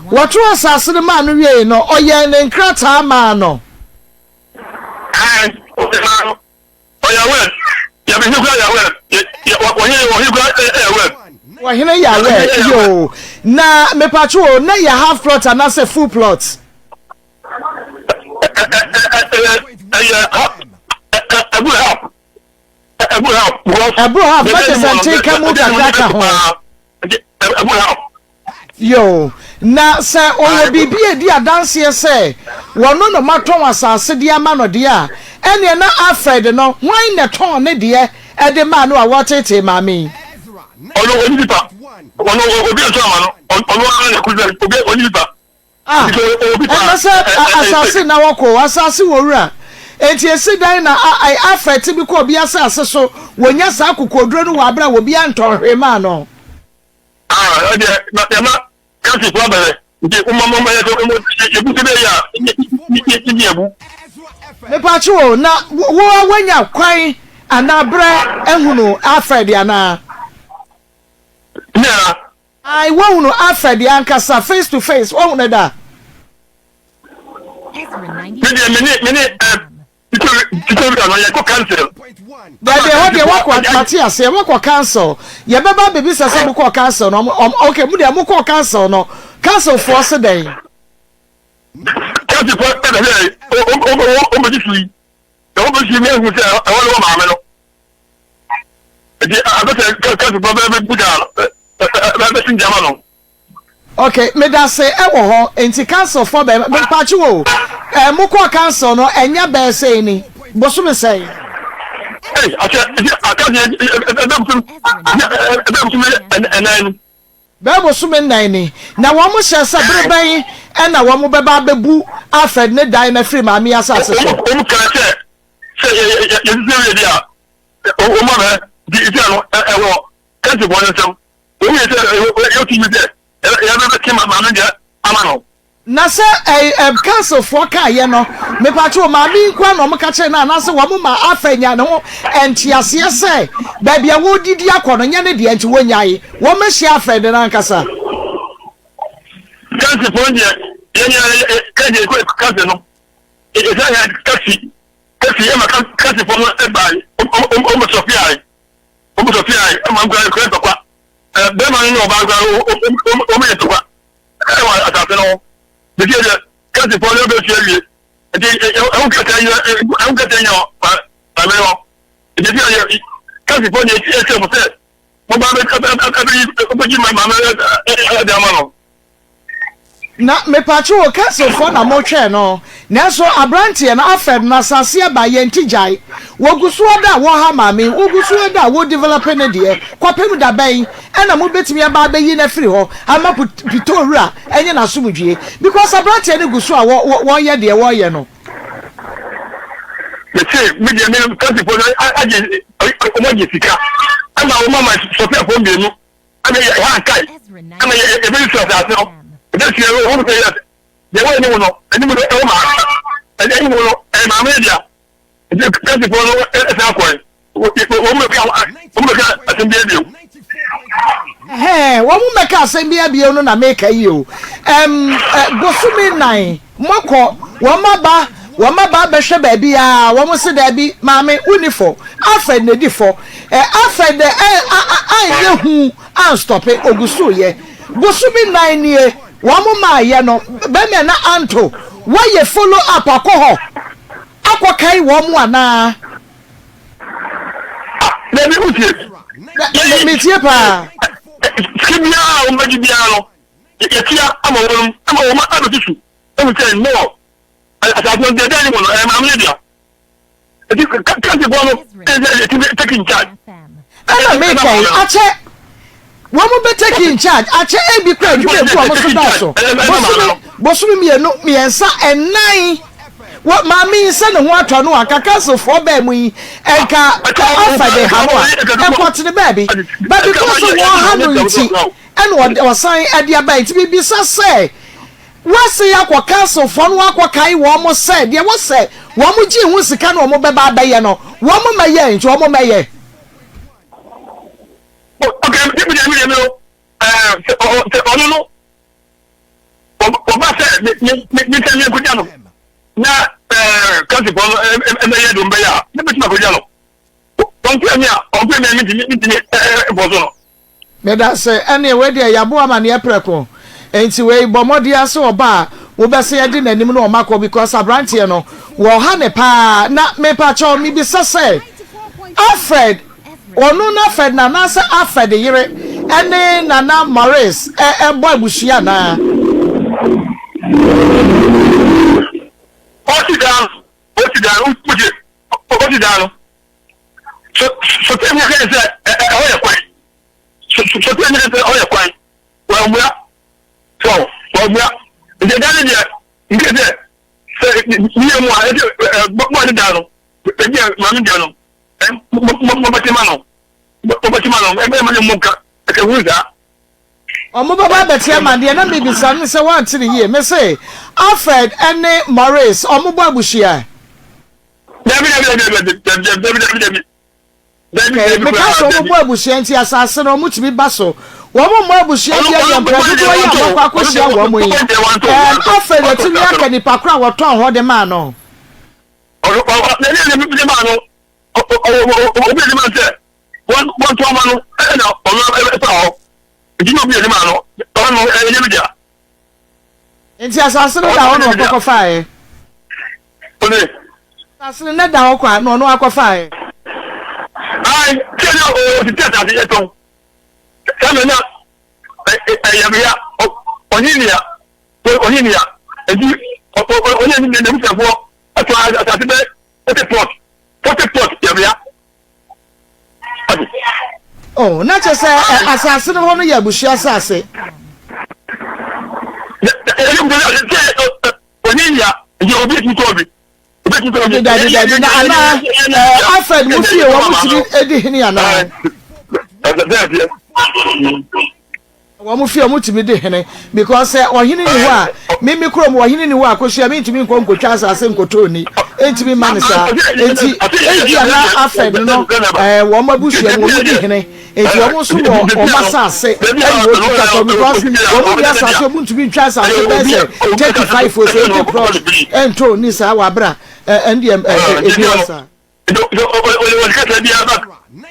Wɔtoo asase no maa no wiei no, ɔyɛɛ ne nkrataa maa no. Ɔhene Yahweh, yoo. Na mepatwo o, na yɛ half plot anaasɛ full plot? Ɛboro half na kyerɛ sɛ ntenka mu kakra ka ho. Yoo, na sɛ ɔwɔ biribi a ɛdi adanseɛ sɛ wɔno na wɔatɔn asase de ama no deɛ a, ɛnneɛ na Alfred no, hwan na ɛtɔn ne deɛ de maa no a wɔreteetee maame yi? Ɔno ɔnni nipa. Ɔno obi antɔn ama no. Ɔno ara na ɛkɔ sɛ obi ɔnni nipa. Ah, ɛnna sɛ asase na wɔkɔ, asase wɔ wura. Enti esi dɛn na Alfred tumi kɔ obi asase so wɔnya saa akokoɔduro no wɔ abere a obi antɔn hwee maa no? Ah, ɛdeɛ, na yɛma kansifoɔ abɛhwɛ. Nti, woma moma yɛ sɛ yɛbu sɛ bɛyɛ a, yɛgye abu. Mepatwo o, na wo a woanya kwan anaa berɛ ahunu Alfred anaa? Nea. Ae woahunu Alfred ankasa face to face woahu no da? Me deɛ me ne me ne ɛ titiri wura no yɛkɔ council. Dabi ɛhɔ deɛ wakɔ mate aseɛ wakɔ council yɛbɛba abɛbisa sɛ mokɔɔ council no ɔm ok mo deɛ mokɔɔ council no council foɔ se dɛn? Council foɔ ɛna sɛ ɔmbɛsi so yi na ɔmbɛsi yi na ehu sɛ ɛhɔ ne wɔ maame no. Nti abɛsɛ kasifo bɛ bɛ buda bɛ bɛ si ngyama no. Ok medase ɛwɔ hɔ nti council fɔ bɛ mpakye wo ɛ mo kɔɔ council no ɛnyɛ bɛɛ sɛn ni bosome sɛn. Ɛy akyɛ nti akasi ɛbɛ bosom ɛbɛ bosom ɛnan ni. Bɛɛ bosome nnan ni na wɔn hyɛ sɛ bere bɛn ɛna wɔn bɛba abɛbu Alfred ne dan no afiri maame yi asase so. Wɔn kaa sɛ sɛ yɛ yɛ yɛ sisi wie di a wɔn ma bɛ di isi ano ɛwɔ kɛse bɔ ne nsam wɔn yɛ sɛ yɛ tumi sɛ yɛ bɛ bɛ ti ma maame deɛ ama no. Na sɛ ɛ ɛ council foɔ kaayɛ no mepatwo maame yi nkoa na wɔn ka kyerɛ no anaasɛ wɔn ma afa nya ne ho nteaseɛ sɛ baabi a wɔredidi akɔ no nyɛ ne deɛ nti wɔnyae wɔn ahyia afɛ de no ankasa. Council foɔ deɛ yɛn yɛ kɛse kɛse no Ɛsɛ yɛ taxi taxi ɛma taxi fɔ no ɛba ɔmo sɔfi ayi ɔmo sɔfi ayi ɛma nkura nkura ntɔkwa ɛ bɛrima no ne ɔbaa nkura ɔmo yɛ ntɔkwa ɛwɔ asase no ho bisi ɛdeɛ taxi fɔ no ɛbɛ fi awie nti ɛho kɛtɛ yɛ ɛho kɛtɛ yɛ maame hɔ nti fi ɛyɛ taxi fɔ no ɛkyɛ mo sɛ mo ba bɛ ɛbɛ ɛbɛ yi maame ɛde ama no. Na mepatwo wo council foɔ na mo twɛn no nanso abranteɛ no Alfred no asase aba yɛn ti gyae wɔgu so ada a wɔha maame yi wogu so ada a wo develop ne deɛ kɔpem da bɛn ɛna mo bɛtumi aba abɛyi no afiri hɔ ama pitoo wura ɛnyɛ n'asomdwie because abranteɛ no gu so a wɔ wɔyɛ deɛ wɔyɛ no. Mese me deɛ me council foɔ no agye wɔn agye sika ɛma wɔn ama sɔfɛfoɔ mmienu ɛna yɛ ha nkae ɛna yɛ yɛbɛyi so asase no ɛbɛsi ɛwɔ wɔn sɛ yɛ deɛ ɛwɔ anim no anim no ɛwɔ maa ɛna anim no ɛyɛ maame yɛ dea nti kasifoɔ no ɛsɛ akɔɛ wɔn bɛka wɔn bɛka asɛm bi abio. Ɛhɛn, wɔn mmɛka asɛm bi abio no na meka yi o. Ɛm, ɛ, bosome nan, moakɔ, wɔn aba, wɔn aba abɛhwɛ baabi a, wɔn se daabi, maame, wonni fɔ. Alfred na edi fɔ. Ɛ, Alfred ɛ, a, a, anyɛ hu anstɔpe, ogu so reyɛ. Bosome nan nie, wɔn maayɛ no, bɛmɛ na anto, woayɛ follow up akɔ hɔ akɔkae wɔn anaa? Ah, dabi, wotie. Me, metie paa. Sika biara a wɔbɛgye biara no, yɛtua ama wɔn, ama wɔn abɛsusu ehu sɛ no, asase no deɛ ɛda ne mu no, ɛyɛ maame no dea. Eti kansifoɔ no ɛsɛ ɛtumi take in charge. Ɛna meka yi, akyɛ wɔn bɛ take in charge, akyɛ ebi kura adwuma egu wɔn so dɔɔso, bosome, bosome mmienu, mmiɛnsa, ɛnan. Wɔ maame yi sɛ ne ho atɔ no a, nka councilfoɔ baa mu yi, nka afa de ha no a, nkɔtene baabi. But because wɔha no nti, ɛna ɔsan de aba. Nti mebisa sɛ, wɔasan akɔ councilfoɔ no akɔkae wɔn sɛ, deɛ wɔsɛ wɔn gyee ho sika na wɔn bɛba abɛyɛ no, wɔn mmɛyɛ, nti wɔn mmɛyɛ. Okay, mi deɛ mi deɛ mi no, ɛɛ sɛ ɔno no. Ɔba sɛ mensɛ menkɔgya no na kansifoɔ no ɛbɛyɛ de ɔmbɛyɛ a mɛbɛtumi akɔgya no. Ɔmpɛ me a ɔmpɛ me a mentumi mentumi bɔ so no. Medase, ɛneɛ wei deɛ yɛabo amaneɛ prɛko, nti wei bɔ mmɔden ara sɛ ɔba a wobɛsɛ adi n'anim na ɔma kɔ because abranteɛ no wɔha ne paa na mepakyɛw mebisa sɛ Alfred Ɔno na Ferdinand anaasɛ Alfred yere ne Nana Maurice bɔ abusua anaa? Ɔsi dan no, ɔsi dan no, wogye, ɔsi dan no. So, so tɛ mi kɛ sɛ ɛhɔ yɛ kwan. So, so tɛ mi kɛ sɛ ɛhɔ yɛ kwan. Wɔamua, so wɔamua. Nti ɛdan no deɛ, nkɛ sɛ sɛ miyɛ mu a, ɛsɛ ɛ bɔ bɔ ne dan no, ebi a maame deɛ no. Mobɛte ma no, mobɛte ma no, ɛbɛyɛ ma ne mmɔ ka, ɛsɛ hunu saa. Ɔmo bɛba abɛte ama deɛ na mebisa no sɛ woante no yie. Mese Alfred ne Maurice ɔmo bɔ abusua? Dabi dabi dabi dabi dabi dabi dabi dabi. Okay, meka sɛ ɔmo bɔ abusua nti asase no ɔmo tumi ba so. Wɔn mmɔ abusua deɛ deɛ mprɛ dodoɔ yi a wɔakɔ akɔhyia wɔn yi. Ɛɛm Alfred atumi aka nipa koro a wɔtɔn hɔ de maa no. Ɔno ɔ ɔ n'ani a n'ani maa no ɔ ɔ ɔ obi ani maa sɛ wɔn wɔn tɔn ma no ɛna ɔno ɛfa hɔ nti na obi ani maa no ɔno no ɛyɛ mi dea. Nti asase no da hɔ na ɔkɔ kɔfaeɛ. Ɔne. Asase no na da hɔ kwa na ɔno akɔfaeɛ. Ayi sɛ na ɔtete asase yɛ tɔn sɛ na na ɛyɛ mi ya ɔnye nea ɔnye nea nti ɔnye ne n'abusuafoɔ ɛtɔ asase bɛ 40 plot 40 plot yɛwia. Oh, na kyerɛ sɛ asase no hɔ no yɛ abusua asase. Dabi dabi dabi na anaa Alfred mo fie wɔn mo tumi di hene anaa. Wɔn fie wɔn tumi di hene because sɛ ɔhene ni hɔ a me me kurom ɔhene ni hɔ a kosua me ntumi nkɔ nkotwa asase nkotɔ ni ntumi ma ne saa nti ebi a na afɛd no ɛɛ wɔn abusua no wɔn di hene nti wɔn nso wɔ wɔn asase ɛna wɔn twitwa tɔ because wɔn ni asase wɔn ntumi ntwa asase bɛyɛ sɛ 35 o sɛ 80 plot ɛntɔ ni saa wɔ abira ɛndeɛ ɛɛ ebi wɔ saa. Nti sɛ ɔde kasa biara ba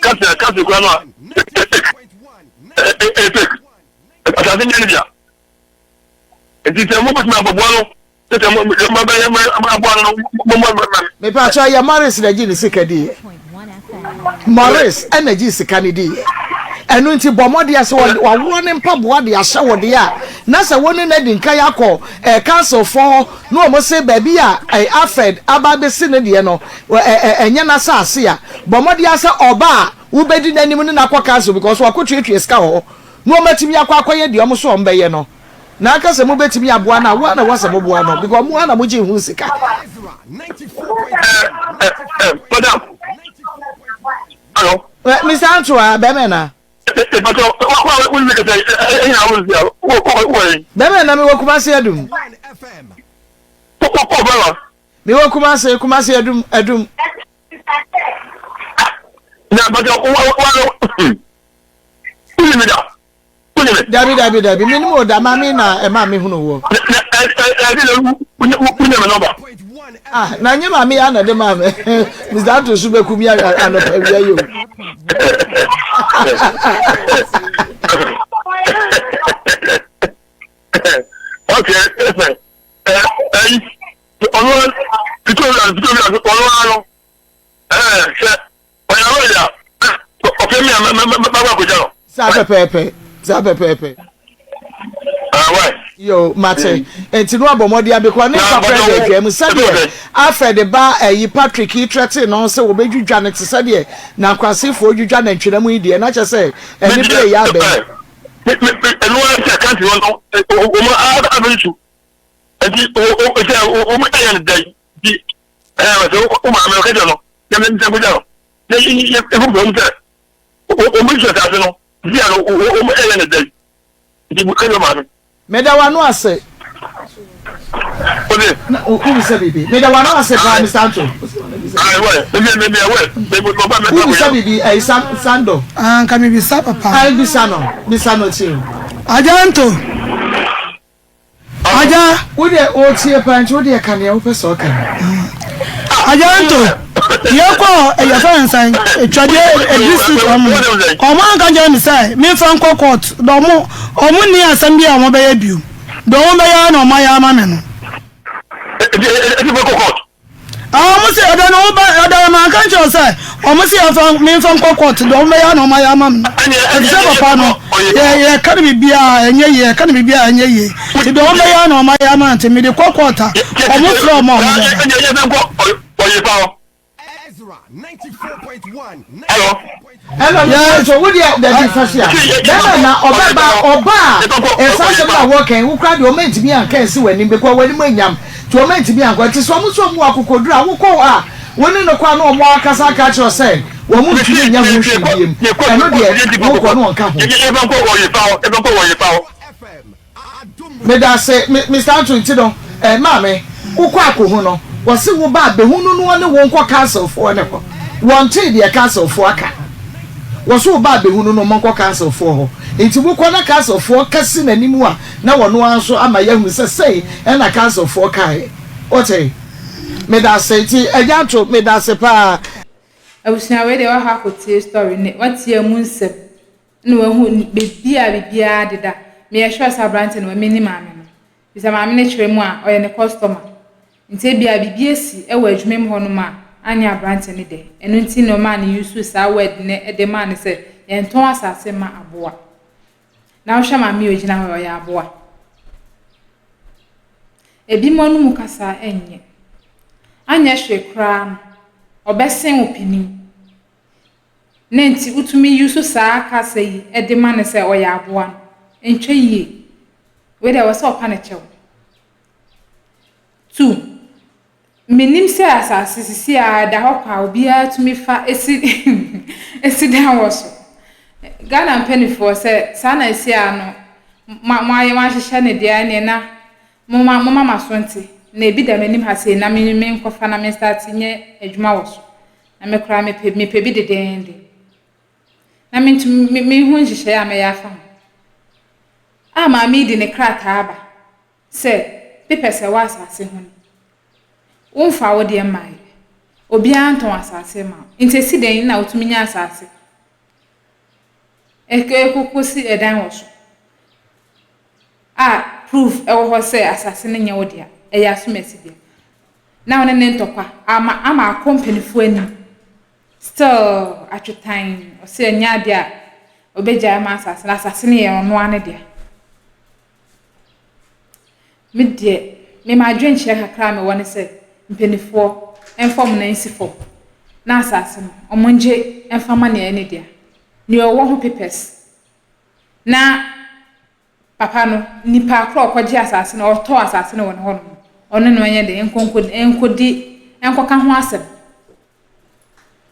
kasa kasa kura no a ɛyɛ fake asase nyɛ ne dea nti sɛ mobɛtumi abɔboa no sɛ sɛ mobɛyɛ aboa no mommɔ ma me. Mepatwa yɛ Morris na gye ne sika di yɛ Morris ɛna gye sika ne di yɛ ɛno nti bɔ mmɔden sɛ waworɔ ne mpaboa de ahyɛ wo deɛ a na sɛ wo ne no adi nkan akɔ ɛɛ council foɔ hɔ na wɔn se baabi a ɛɛ Alfred aba abɛsi ne deɛ no Ɛ ɛ ɛnyɛ n'asase a, bɔ mmɔden ara sɛ ɔba a wobɛdi n'anim ne no akɔ council because wakɔtuatua sika wɔ hɔ na wɔatumi akɔ akɔyɛ deɛ wɔn so wɔbɛyɛ no. Na aka sɛ mobɛtumi aboa no a, wo ara na ɛwɔ sɛ moboa no because mo ara na mogyee ho sika. Ɛ ɛ ɛ madam. Hello. Ɛ Mr. Antoa, bɛmɛ na. Bɛmɛ na mewɔ Kumasi Adum. Me wɔ Kumase, Kumase Adum, Adum. Na bàtà wa wa wa wuli mi da. Dabi dabi dabi menim wo da maame na ɛma me hunu woɔ. Ah na nye maame ya na de maa me Mr. Anto so bɛku mi anɔpa wia yi o. Okay, ɛsɛ ɛyi ɔno fitowia fitowia ɔno ano ɛɛ sɛ ɔyɛ lɔya ɔfɛ mi a mɛ mɛ mɛ bá kɔjá no. Saa pɛpɛɛpɛ saa pɛpɛɛpɛ. Yo mate nti no abɔ mmɔden abekɔ ne nfa frɛ de adwa mu sɛdeɛ Alfred ba ayi Patrick yi trɛte no sɛ wɔbɛdwidwa no te sɛdeɛ nankwasefoɔ dwidwa nantwinam yi deɛ na kyɛ sɛ ɛne berɛ yɛ abɛn. Ɛno ara sɛ kanti hɔ no wɔn abɛnsu nti sɛ wɔn ɛyɛ no dɛn nti ɛɛ sɛ wo maame ɔka kyerɛ no yɛ sɛ nkogya no na yɛ yɛ foforo sɛ wɔn nsu asase no bia no wɔn ɛyɛ no dɛn nti bu ɛyɛ maame. Meda w'ano ase. Ose. Na wobisa biribi. Meda w'ano ase paa Mr. Anto. Wobisa biribi ɛyi Sando. Ah, nka mebisa papa. Ayi bisa no, bisa no tie o. Agya Anto. Agya. Wo deɛ ɔretie paa nti wo deɛ ka deɛ wopɛ sɛ ɔka no. Agya nto yɛkɔ yɛfɛ nsan atwadeɛ district ɔmo ɔmo anka nkyɛn mi sɛ memfa nkɔ court na ɔmo ɔmo nni asɛm bi a ɔmo bɛyɛ bio deɛ ɔmo bɛyɛ na ɔmo ayɛ ama me no. Ɛti fɛ kɔ court. Ɔmo se ɛda no woba ɛda no manka nkyerɛ wo sɛ ɔmo se yɛmfa memfa nkɔ court deɛ ɔmo bɛyɛ na ɔmo ayɛ ama me no efisɛ papa no yɛ yɛka no biribiara ɛnyɛ yie yɛka no biribiara ɛnyɛ yie nti deɛ ɔmo bɛyɛ na ɔmo ayɛ ama nti mede kɔ court a ɔmo frɛ ɔmo a ɔmo bɛba. Ɛna no Yes. so wo deɛ dabi fa so a bɛrima na ɔbɛba ɔba a ɛsa asɛm na wɔkɛn wo koraa deɛ ɔma ntumi anka ɛsi w'anim bɛkɔ w'anim anyam nti ɔma ntumi ankɔ nti sɛ ɔmo nso ɔmo wɔ akokoduru a wokɔ hɔ a wo ne no kɔ a na ɔmo akasa aka akyerɛ wo sɛ wɔn ntumi nyɛ ho hwee biem ɛno deɛ wokɔ no ɔnka ho. Medase Mister Anto nti no eh maame wokɔ akohu no wɔse wo ba behu no no ɔne wo nkɔ council foɔ ne hɔ wɔntee deɛ council foɔ aka wɔse wo ba behu no no ɔmo nkɔ council foɔ hɔ nti wokɔ na council foɔ ka si n'anim a na wɔno ara nso ama yɛahunu sɛ sei ɛna council foɔ kaeɛ wote medase nti agya Anto medase paa. Abusua wei deɛ wakɔ akɔtie story ne watie emu nsɛm na wahu baabi a biribiara deda. Meyɛ sure sɛ aberanteɛ no wamini maame no. Firi sɛ maame no kyerɛ mu a, ɔyɛ ne customer. Nti ebia biribi asi wɔ adwuma mu hɔnom a anyɛ aberanteɛ no dɛ. Ɛno nti na ɔmaa no use saa word no de maa no sɛ yɛntɔn asase mma aboa. Na wohwɛ maame yi a ɔgyina hɔ yi, ɔyɛ aboa. Ebinom anom kasa nyɛ. Anyɛ hwee koraa no, ɔbɛsen wo panin. Na nti wotumi use saa kasa yi de ma no sɛ ɔyɛ aboa no, ɛntwa yie. Wei deɛ ɛwɔ sɛ ɔpa no kyɛw. Two, menim sɛ asase sisi a ɛda hɔ kwa a obiara tumi fa si si dan wɔ so. Ghana mpanimfoɔ sɛ saa na ɛsi a no mo moayɛ moahyehyɛ no deɛ ɛneɛ na momma momma m'aso nte. Na ebi da m'anim ha sei na me menkɔfa na me start nyɛ adwuma wɔ so. Na me koraa mepɛ mepɛ bi dedeenden. Na mentumi me menhu nhyehyɛe a mɛyɛ afa ho. A maame yi de ne krataa aba sɛ papers a ɛwɔ asase ho ni. Womfaa wo deɛ mmaeɛ. Obiara ntɔn asase mma wo. Nti esi dɛn na wotumi nya asase ɛkɔkɔsi ɛdan wɔ so a proof ɛwɔ hɔ sɛ asase no nyɛ wo dea, ɛyɛ asomasi dea. Na ɔne ne ntɔkwa ama ama akɔ mpaninfoɔ anim still atwetan ɔse ɛnyɛ adeɛ a ɔbɛgyae ama asase no asase no yɛ ɔno ara ne dea me deɛ me m'adwenkyerɛ kakra a mewɔ ne sɛ mpaninfoɔ mfa wɔn nan nsi fam na asase no wɔn ngye mfa ma nea ɛyɛ ne dea nea ɔwɔ ho papers na Papa no, nipa korɔ a ɔkɔgye asase no, ɔtɔɔ asase no wɔ ne hɔnom no, ɔne no nyɛ dɛn nkɔ nkɔ nkɔdi nkɔka ho asɛm.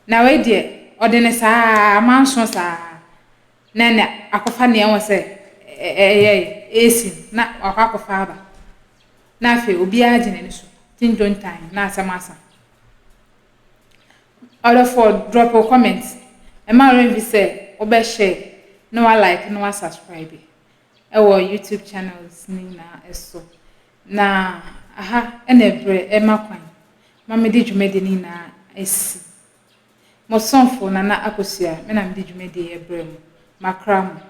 Na wei deɛ, ɔde no saa ara, amanso saa ara, na ɛna akɔfa nea ɛwɔ sɛ ɛyɛ ɛsi no, na wakɔ akɔfa aba. Na afei obiara gye n'ani so, tintontan, na asɛm asa. Ɔdɔfoɔ, drop wo comment. Mma wo werɛ mfi sɛ wobɛ share na wa like na wa subscribe. wɔ YouTube channels no nyinaa so. Na aha na ɛberɛ ɛma kwan ma mede dwumadie no nyinaa asi. Mo somfo Nana Akosua, me na mede dwumadie yi brɛ mo. Makra mo.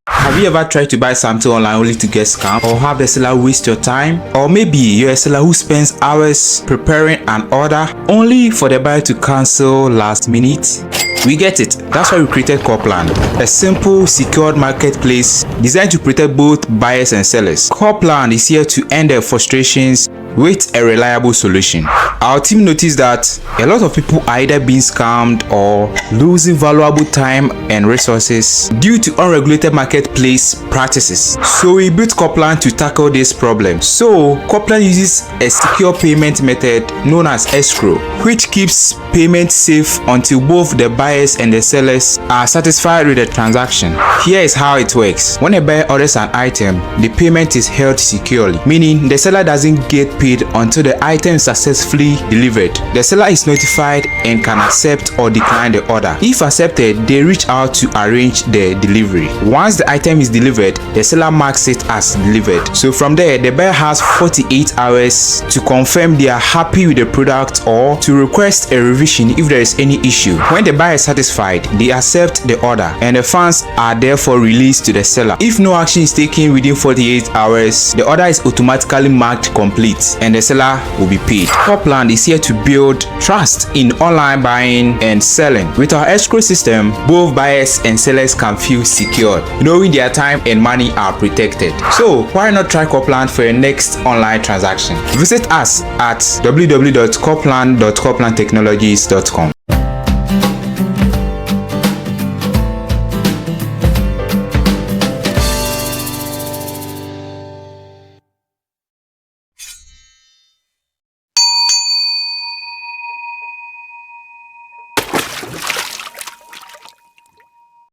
Have you ever tried to buy something online only to get scammed or have the seller waste your time? Or maybe you're a seller who spends hours preparing an order only for the buyer to cancel last minute? We get it. That's why we created Copland, a simple, secured marketplace designed to protect both buyers and sellers. Copland is here to end the frustrations with a reliable solution. Our team noticed that a lot of people are either being scammed or losing valuable time and resources due to unregulated marketplace practices. So we built Copland to tackle this problem. So Copland uses a secure payment method known as escrow, which keeps payment safe until both the buyers and the sellers are satisfied with the transaction. Here is how it works. When a buyer orders an item, the payment is held securely, meaning the seller doesn't get paid until the item is successfully delivered. The seller is notified and can accept or decline the order. If accepted, they reach out to arrange the delivery. Once the item is delivered, the seller marks it as delivered. So from there, the buyer has 48 hours to confirm they are happy with the product or to request a revision if there is any issue. When the buyer is satisfied, they accept the order and the funds are therefore released to the seller. If no action is taken within 48 hours, the order is automatically marked complete and the seller will be paid. Copland is here to build trust in online buying and selling. With our escrow system, both buyers and sellers can feel secured, knowing their time and money are protected. So why not try Copland for your next online transaction? Visit us at www.copland.coplandtechnologies.com.